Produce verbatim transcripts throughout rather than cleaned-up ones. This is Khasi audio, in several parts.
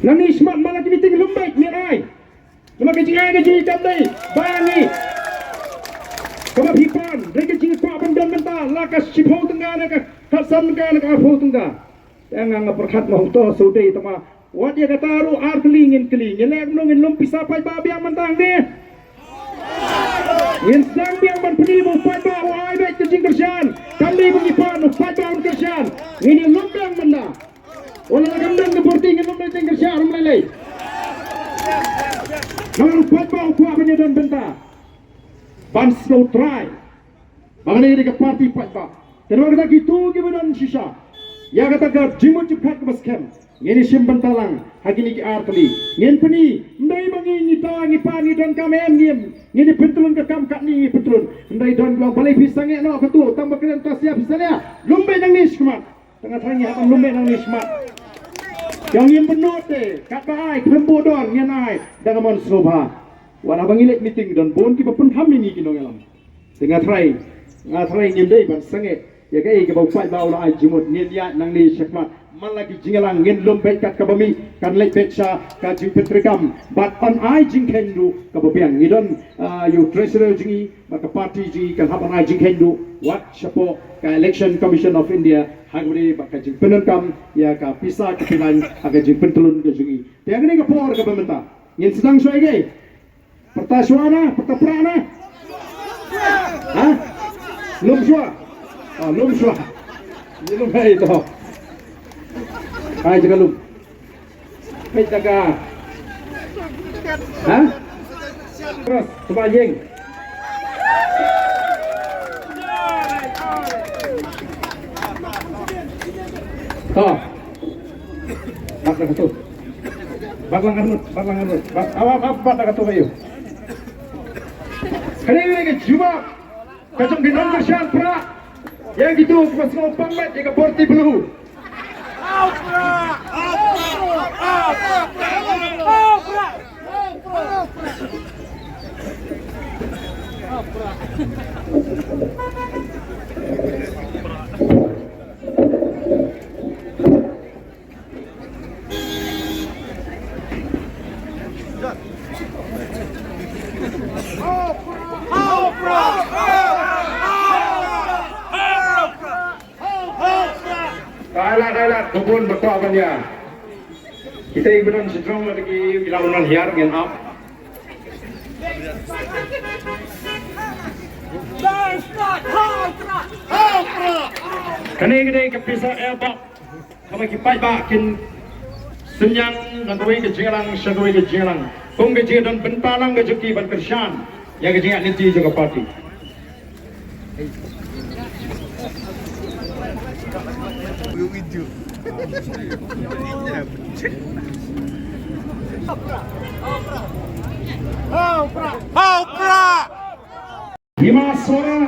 Nangne shakhmat man la ki meeting lum beit ngin ai. Namar ka jingai ka jingkam dei ba ngi, kaba phi pan, dei ka jingkwah ban don bynta la ka shiphew tyngka ne ka khatsan tyngka ne ka arphew tyngka. Te nga, nga pyrkhat ma hangto shu dei tang ma wat ïa kata ruh ar tylli ngin kylli, ngin leh kumno ngin lum pisa paidbah biang mynta hangne? Ngin sdang biang ban pyni ba u paidbah u ai beit ka jingkyrshan. Kam dei ba ngi pan u paidbah un kyrshan. Ngin ïa lum biang mynta. Wat la kam don ka party ngin lum da jingkyrshan ruh lei lei. Namar u paidbah u kwah ban ïa don bynta ban sngewtrai ba kane ka dei ka party paidbah. Te namar kata kito kiba don shisha ïa kata ka jingmut jingpyrkhat kaba skhem, ngin ïa shim bynta lang ha kine ki ar tylli. Ngin pyni, ym dei ba ngi, ngi ta, ngi pan, ngi donkam em, ngi em, ngin ïa pyntylun ka kam katne ngi pyntylun. Ym dei don ba balei phi sangeh noh katu, tang ba kren ta sia phi sangeh. Lum beit nangne shakhmat. Tang nga tharai ngi hap ban lum beit nangne shakhmat. Ïa ngim pynlut te, katba ai khlem bun don ngin ai da ka mon sngewbha. Wat haba ngi leit meeting don bun kiba pynkham ïa ngi ki nongïalam. Te nga tharai, nga tharai ngim dei ban sangeh ïa kaei kaba u paidbah u la ai jingmut. Ngin ïaid nangne shakhmat man la ki jingïalang, ngin lum beit kat kaba mih, kan leit beit sha ka jingpyntreikam bad yn ai jingkheiñ ruh kaba biang. Ngi don, ah, ïa u treasurer jong ngi bad ka party jong ngi kan hap ban ai jingkheiñ ruh wat shapoh ka Election Commission of India ha kaba ïadei bad ka jingpyndonkam ïa ka pisa ka pynlaiñ ha ka jingpyntyllun ka jong ngi. Te ha kane ka por kaba mynta ngin sdang shuwa ïa kaei? Pyrta shuwa na, pyrta prah na. Ha? Lum shuwa. Ah, lum shuwa. Ngi lum hai to. Hai, jaga lum. Peit da ka. Ha? Terus, cuba jeng. To. Bad na katu. Bad lang arngut, bad lang arngut. Bad, awa, bad, bad na katu kayu. Kane ka jubab ka jong ki nongkyrshan prah. Ïa kito kiba sngewbha ban met ïa ka party blue. Dialogue, dialogue, bun bun ba kwah ban ïa. Kita i ba don shajrong lada ki ïa la u nonghiar ngin ap. Kane ka dei ka pisa airbag kaba ki paidbah kin synñiang na kawei ka jingïalang sha kawei ka jingïalang. Kum ka jingdon bynta lang ka jong ki ban kyrshan ïa ka jingïaid lynti jong ka party. Hima Sohra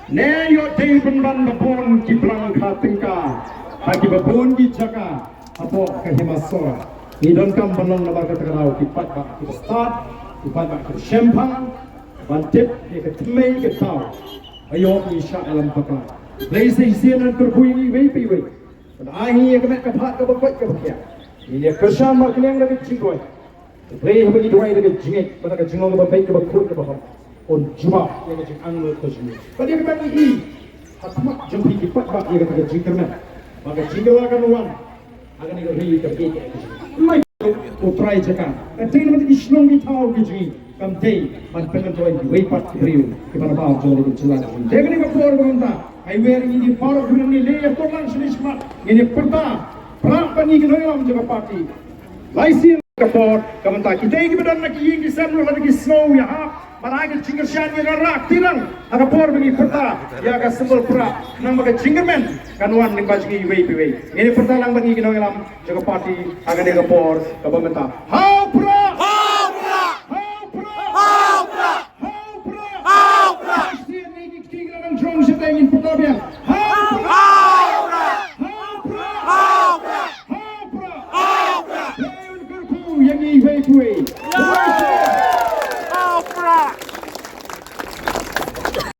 ne ïoh dei pynban ba bun ki blang kha tyngka ha kiba bun ki jaka hapoh ka Hima Sohra. Ngi donkam ban long namar kata ka daw ki paidbah kiba stad, ki paidbah kiba shemphang. Ban tip ïa ka thymmei ka thaw ba ïoh ngi shah ïalam bakla. Blei sa shisien un kyrkhu ïa ngi iwei pa iwei. Ban ai ngi ïa ka met ka phad kaba koit kaba khiah. Ngin ïa kyrshan markylliang da ka jingduwai. Blei haba ngi duwai da ka jingngeit bad da ka jinglong kaba beit kaba khuid kaba hok, un jubab ïa ka jingangnud ka jong ngi. Bad ïa kata ngi i ha khmat jong phi ki paidbah ïa kata ka jingkyrmen ba ka jingkylla kan wan. Haba ngi ri ka phi ka jingmai u trai jaka. Ka dei na ki shnong ki thaw ki jong ngi. Kam dei ban pynmynta ïa kiwei pat ki briew kiba na bor jong ka jylla. Dei kane ka por ba mynta ai wer ngi ki por ba ngi leh ïa to lang shini shmat. Ngi pyrta prah ba ngi ki nongïalam jong ka party. Lai sien ka por ka mynta ki dei kiba don na ki ïing ki sem ruh lada ki sngew ïa hap. Ban ai ka jingkyrshan ïa ka rak tirang ha ka por ba ngi pyrta ïa ka symbol prah khnang ba ka jingkyrmen kan wan lyngba jong ngi iwei pa iwei. Ngi pyrta lang ba ngi ki nongïalam jong ka party ha kane ka por kaba mynta. Ha u prah! Ha u prah! Ha u prah! Ha u prah! Ha u prah! Shisien ngi ki kti ki la nang jrong shatei ngin pyrta biang.